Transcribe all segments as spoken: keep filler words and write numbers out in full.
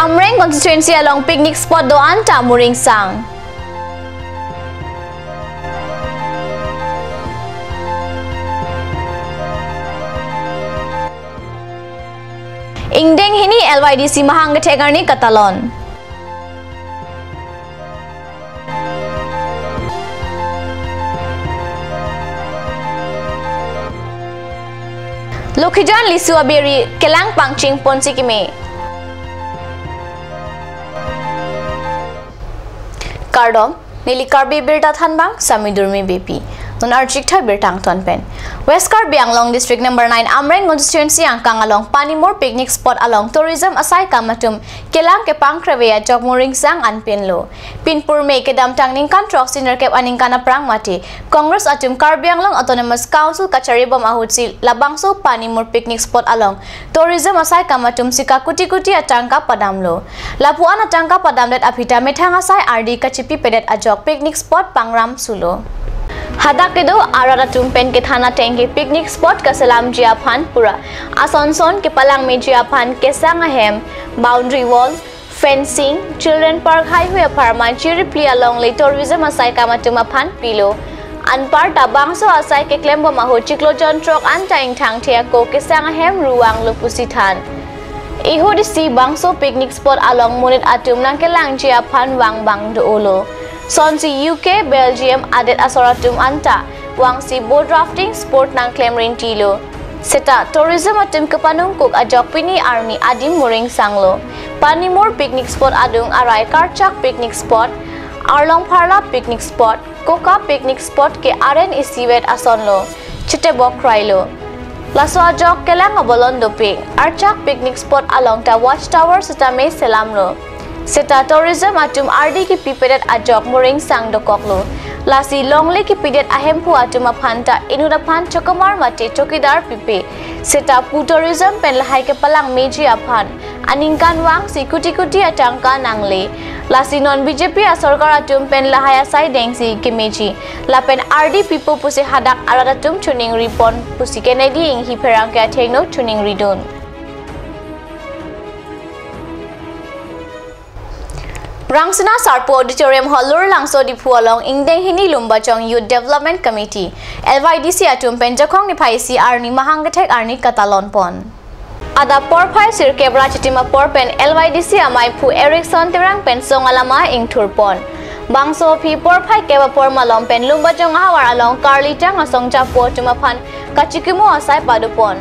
Amreng constituency along picnic spot do-an ta muringsang. Ingdeng hini L Y D C mahang kethek arni katalon. Lokhijan Lisu aberi kelang pangching ponsi keme. Kardom, neli Karbi Birta Thanbang, Sami Durmi Beypi. Non archik thai birta angton pen. West Karbi Anglong District number nine Amreng constituency angkang along Panimur picnic spot along tourism asai kam atum kelang kepangkreve ajok muringsang anpinlo. Pinpur May kedamtang ningkan throksi nerkep aningkan aphrang mate Congress atum Karbi Anglong Autonomous Council kacharibom ahutsi labangso Panimur picnic spot along tourism asai kam atum sika kuti kuti atangka padamlo. Lapu-an atangka padamdet aphi ta methang asai ardi kachipipedet ajok picnic spot pangram sulo. Hadak kedo arat atum pen kethan ateng ke picnic spot kaselamji aphan pura ason son kepalangmeji aphan kesang ahem, boundary wall, fencing, children park haihui apharman chiripli alongle tourism asai kam atum aphan pilo. Anparta bangso asai keklembom ahut chiklo jon throk anta ingthangthe ako kesang ahem ruanglo pusi than. Ihut isi bangso picnic spot along monit atum nangkelangji aphan vangbang do-olo. Sonsi U K, Belgium adet asor atum anta vangsi boat rafting sport nangklem rintilo. Seta tourism atum kepanungkuk ajok pini arni adim muringsanglo. Panimur picnic spot adung arai Karchak picnic spot, Arlong Pharla picnic spot, Koka picnic spot ke aren isivet asonlo. Chetebok krailo. Laso ajok kelang abolon dopik. Archak picnic spot along ta watch tower sitame selamlo. Seta tourism atum ardi kipipedet ajok muringsang dokoklo. Lasi longle kipidet ahemphu atum aphan ta inut aphan chokomar mate chokidar pipe. Seta pu tourism pen lahai kepalangmeji aphan aningkan vangsi kuti kuti atangka nangle. Lasi non B J P asorkar atum pen lahai asai dengsi kemeji. Lapen ardi pipo pusi hadak arat atum chuning ripon pusi Kennedy Inghi pherangke athengno chuning ridun. Rangsina Sarpo Auditorium Hall Lurlangso Diphu along ingdeng hini Lumbajong Youth Development Committee, L Y D C atum pen Jakhong niphai isi arni mahang kethek arni katalon pon. Adap porphai sirkep ra chitim apor pen L Y D C amaiphu Erickson Terang pen song alama ingthur pon. Bangso aphi porphai kep apor malom pen Lumbajong ahavar along karlitang asong japo atum aphan kachikimo asai pado pon.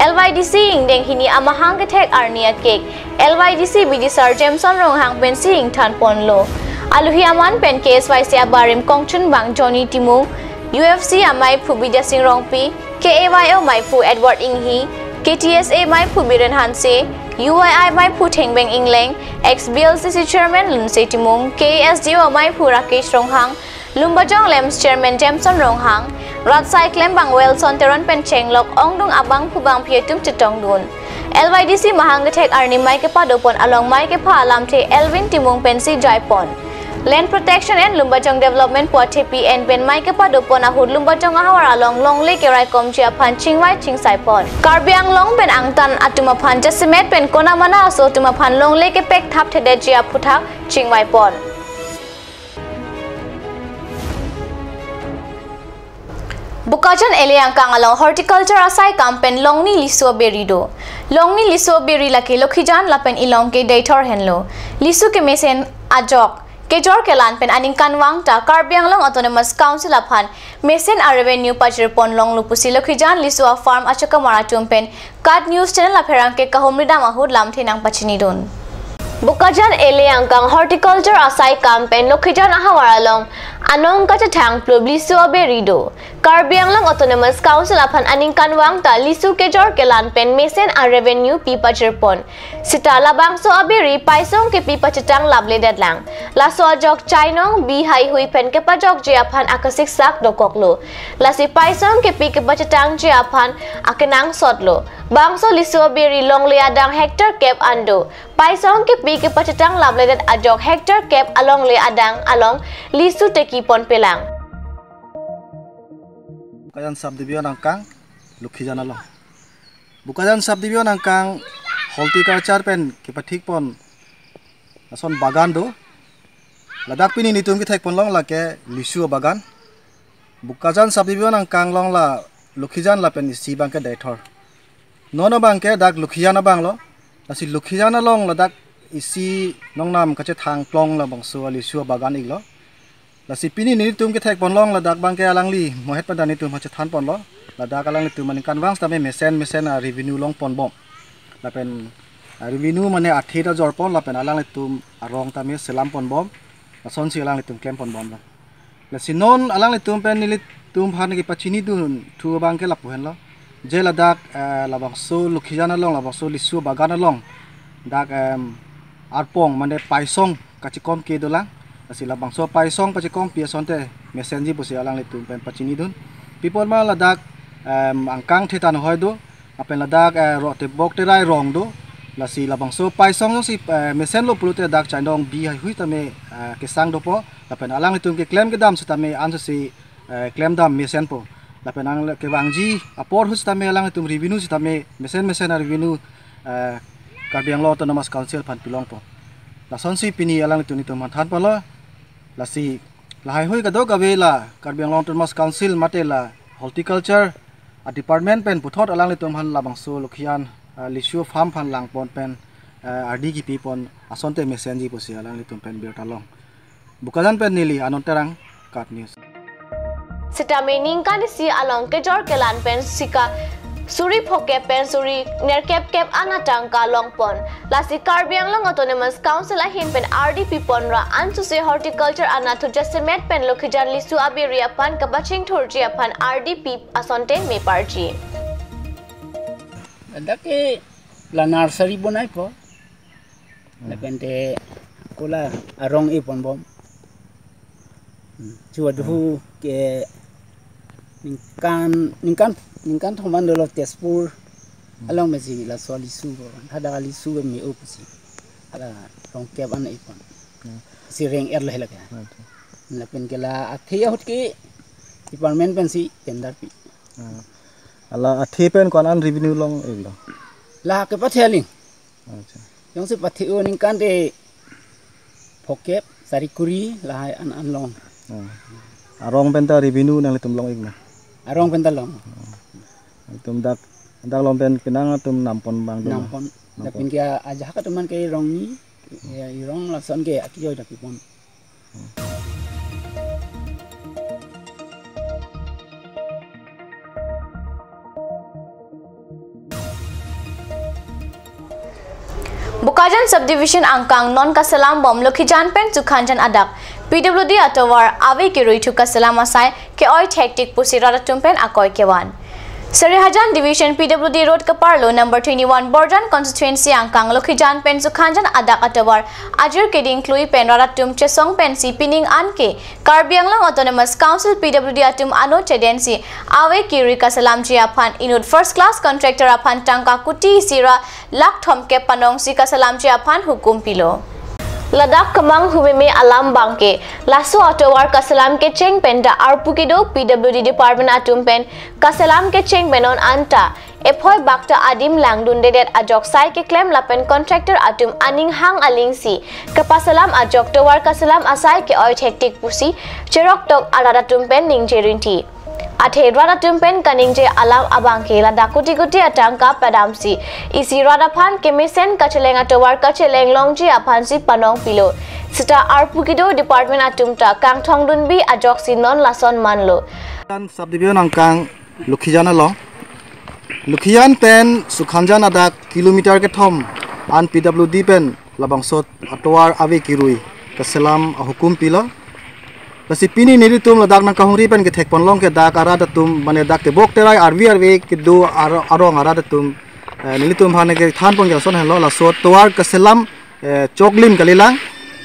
L Y D C ingdeng hini amahang kethek arni akek L Y D C bidisar Jameson Ronghang pensi ingthan ponlo. Aluhi aman pen K S Y C abarim kongchunbang Johnny Timung, U F C amaiphu Bidya Sing Rongpi, K A Y O amaiphu Edward Inghi, K T S A amaiphu Biren Hanse, U Y I amaiphu Thengbeng Ingleng, ex B L C C chairman Lunse Timung, K S D O amaiphu Rakesh Ronghang, Lumbajong LAMPS chairman Jameson Ronghang, rat asai klembang Wilson Teron pen chenglok ongdung abangphu bangphi atum chetongdun. L Y D C mahang kethek arni mei kepado pon along mei kepha alamthe Elvin Timung pensi jai pon. Land Protection and Lumbajong Development pu athepi en pen mei kepado pon ahut Lumbajong ahavar along longle keraikomji aphan chingvai chingsai pon. Karbi Anglong pen angtan atum aphan jasemet pen konamana aso atum aphan longle kepek thapthedetji aphuthak chingvai pon. Bokajan L A angkang along horticulture asai kam pen longni lisu aberi do. Longni lisu aberi lake Lokhijan lapen Ilong ke Deithor henlo. Lisu kemesen ajok kejor kelan pen aningkanvang ta Karbi Anglong Autonomous Council aphan mesen a revenue pajir pon longlo pusi Lokhijan lisu a farm achokamar atum pen KAT News Channel apherangke kahumri dam ahut lamthe nangpachinidun. Bokajan L A angkang horticulture asai kam pen Lokhijan ahavar along anong kachethang plub lisu aberi do. Karbi Anglong Autonomous Council aphan aningkanvang ta lisu kejor kelan pen mesen a revenue pi pajir pon. Seta labangso aberi paisong kepi pachetang lapledetlang. Laso ajok chainong bi haihui pen kepajokji aphan akasiksak dokoklo. Lasi paisong kepi kepachetangji aphan akenangsotlo. Bangso lisu aberi longle adang hectare kep an do. Paisong kepi kepachetang lapledet ajok hectare kep alongle adang along lisu teki ponpelang. Bokajan subdivision angkang Lokhijan along. Bokajan subdivision angkang horticulture pen kepathik pon lason bagan do. Ladak pini nelitum kethek ponlong lake lisu abagan. Bokajan subdivision angkang along la Lokhijan lapen isi abangke Deithor. Non abangke dak Lokhijan abang lo. Lasi Lokhijan along ladak isi nongnam kachethang plong labangso alisu abagan iklo. Lasi pini nelitum kethek ponlong ladak abangke alangli mohet pada nelitum hachethan ponlo. Ladak alanglitum aningkanvang sitame mesen mesen a revenue long ponbom. Lapen a revenue mane athe ta jor pon lapen alanglitum arong tame selam ponbom. Lasonsi alanglitum klem ponbomlo. Lasi non alanglitum pen nelitum aphan kepachinidun thu abangke lapu henlo. Je ladak, eh, labangso Lokhijan along, labangso lisu bagan along dak, em, arpong mane paisong kachikom ke dolang. Lasi labangso paisong pachikom pi asonte mesenji pusi alanglitum pen pachinidun. Pi apot ma ladak, em, angkang thetan hoi do. Lapen ladak, eh, ro tebok terai rong do. Lasi labangso paisong jongsi, eh, mesenlo pulote dak chainong bi haihui tame, eh, kesang dopo. Lapen alanglitum keklem kedam sitame ansose, eh, klemdam mesenpo. Lapen ang le- kevangji apor ahut sitame alanglitum revenue sitame mesen mesen a revenue, eh, Karbi Anglong Autonomous Council aphan pilongpo. Lasonsi pini alanglitum nelitum aphan than ponlo. Lasi lahaihui kadokave la Karbi Anglong Autonomous Council mate la horticulture a department pen puthot alanglitum aphan labangso Lokhijan, ah, lisu farm aphan langpon pen, ah, ardi kipipon asonte mesenji pusi alanglitum pen birta long. Bokajan pen neli Anand Terang, KAT News. Sitame ningkan isi along kejor kelan pen sika suri phokep pen suri nerkep kep an atangka longpon. Lasi Karbi Anglong Autonomous Council ahin pen ardi pipon ra ansose horticulture anatthu jasemet pen Lokhijan lisu abiri aphan kapachingthurji aphan ardi pi asonte meparji. Ladak ke la nursery bonaipo. Hmm. Lapen te ako la arong e ponbom. Hmm. Chua duhu ke ningkan, ningkan, ningkan thom an dolo Tezpur. Hmm. Along mesi laso alisu ko. Hadak alisu me-o pusi. Hala rong kep an ipon. Hmm. Si reng er lo hela ke. Hmm. Lapen ke la athe ahut ke department pensi tender pi. Hmm. Hala athe pen ko-an an revenue long-iklo? La kepathe aling. Acha. Jongsi pathe-o ningkan te phokep, sari kuri, lahai an an long. Hmm. Arong pen ta revenue nanglitum long-ik ma? Arong pen ta long. Hmm. Itum dak, dak long pen penang atum nampon abang do ma? Nampon. Nampon. Lapen ke ajahak atum an ke rong ni, ya, irong lason ke akijoi dak pipon. Bokajan Subdivision angkang non kaselam bom Lokhijan pen Sukhanjan adak P W D atovar ave kirui thu kaselam asai ke-oi thektik pusi rat atum pen akoi kevan. Sarihajan Division P W D Road keparlo number twenty-one Borjan Constituency angkang Lokhijan pen Sukhanjan adak atovar ajir keding klui pen rat atum chesong pensi pining an ke Karbi Anglong Autonomous Council P W D atum ano chedensi ave kirui kaselamji aphan inut first class contractor aphan tangka kuti isi ra lakh thomkep panongsi kaselamji aphan hukum pilo. Ladak kemang humeme alam abangke laso atovar kaselam kecheng pen ta arpu kedo P W D department atum pen kaselam kecheng pen non anta ephoi bakta adim langdundedet ajok sai keklem lapen contractor atum aning hang alingsi kapaselam ajok tovar kaselam asai ke-oi thektik pusi cheroktok arat atum pen ningje rinti. Athe rat atum pen kaningje alam abangke ladak kuti kuti atangka padamsi isi rat aphan kemesen kacheleng atovar kacheleng longji aphansi panong pilo. Seta arpu kedo department atum ta kangthong dunbi ajoksi non lason manlo. Subdivision angkang Lokhijan along. Lokhijan pen Sukhanjan adak kilometer kethom an P W D pen labangso atovar ave kirui kaselam ahukum pilo. Lasi pini nelitum ladak nangkahongri pen kethek ponlong ke dak arat atum mane dak tebok terai arvi arve kedo ar- arong arat atum, eh, nelitum aphan kethan pon ke lason henlo, laso tovar kaselam, eh, choklim kalilang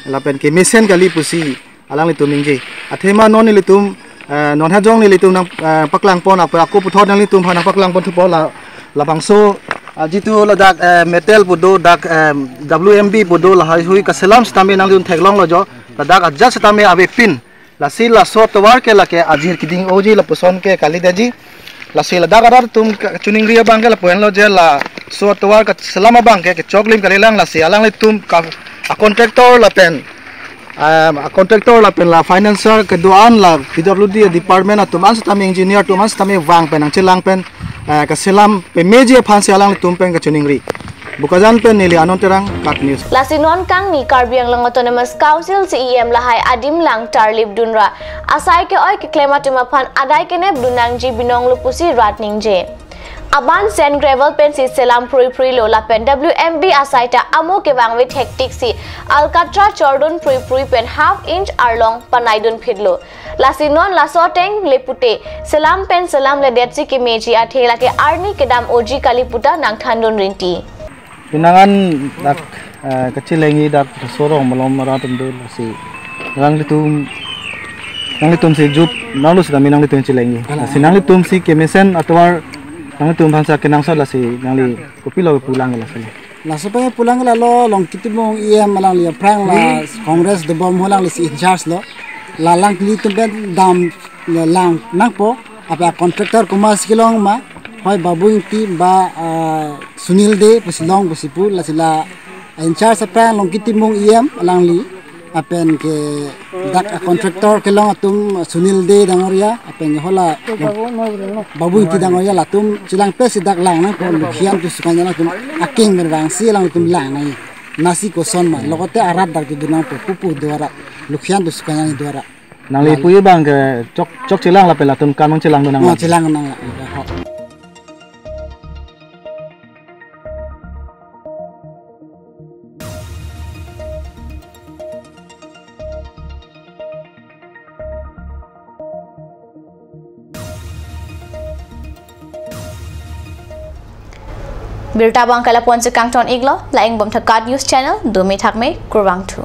lapen kemesen kali pusi alanglitum ningje. Athema non nelitum, eh, non hajong nelitum nang, eh, paklang pon apa ako puthot nanglitum aphan nangpaklang pon thupo la labangso, ah, jitu ladak, eh, metal pu do dak, eh, W M B pu do lahaihui kaselam sitame nanglitum theklonglo jo ladak ajat sitame avepin. Lasi laso tovar ke lake ajir keding oji lapuson ke kalidetji. Lasi ladak arat atum ka- choningri abangke lapu henlo je laso tovar kaselam abangke kechoklim kalilang lasi alanglitum ka- a contractor lapen, um, a contractor lapen la financer kedo-an la P W D department atum an setame engineer atum an setame vang pen nangchelang pen, uh, keselam pemeji aphansi alanglitum pen kachiningri. Bokajan pen neli Anon Terang, KAT News. Lasi non kangni Karbi Anglong Autonomous Council C E M lahai adim lang tarlip dunra asai ke-oi keklem atum aphan adai kenep dun nangji binong lo pusi rat ningje. Aban sand gravel pensi selam phrui phrui lo lapen W M B asai ta amo kevangve thektik si alkatra chordun phrui phrui pen half inch arlong panaidun phitlo. Lasi non laso ateng le pute selam pen selamledetsi kemeji athe lake arni kedam oji kali puta nangthandun rinti. Pinangan dak, eh, kachelengji dak sorong malom arat atum do lasi. Nanglitum, nanglitum si jup, nanglo setame nanglitum chelengji. Lasi nanglitum si kemesen atovar nanglitum aphansi kenangsot lasi nangli kopilo pulang lasi. Laso pen pulang lalo Longki Timung E M alangli aphrang la Congress dobom ho, alanglisi in charge lo. La alanglitum pen dam lang nangpo, apa contractor komatsi kelong ma, hoi Babu Ingti ba, ah, Sunil Dey pusi long pusi pu, lasi la in charge aphrang Longki Timung E M alangli, lapen ke dak a contractor kelong atum Sunil Dey dangoria, lapen ke hala Babu Ingti dangoria, latum chelang pensi dak lang nangpo, Lukhian Tosukan atum akeng bervangsi alangtum lang nang. Lasi koson ma, lokote arat dak dun nangpo, pupu do arat, Lukhian Tosukan do arat. Nangli puji abang ke chok, chok chelang lapen latum kam nangchelang do nang. Oh, chelang nang. Birta abang ke lapu-ansi kangton iklo, la-ingbom tha KAT News Channel, dumi thakme, kurvangthu.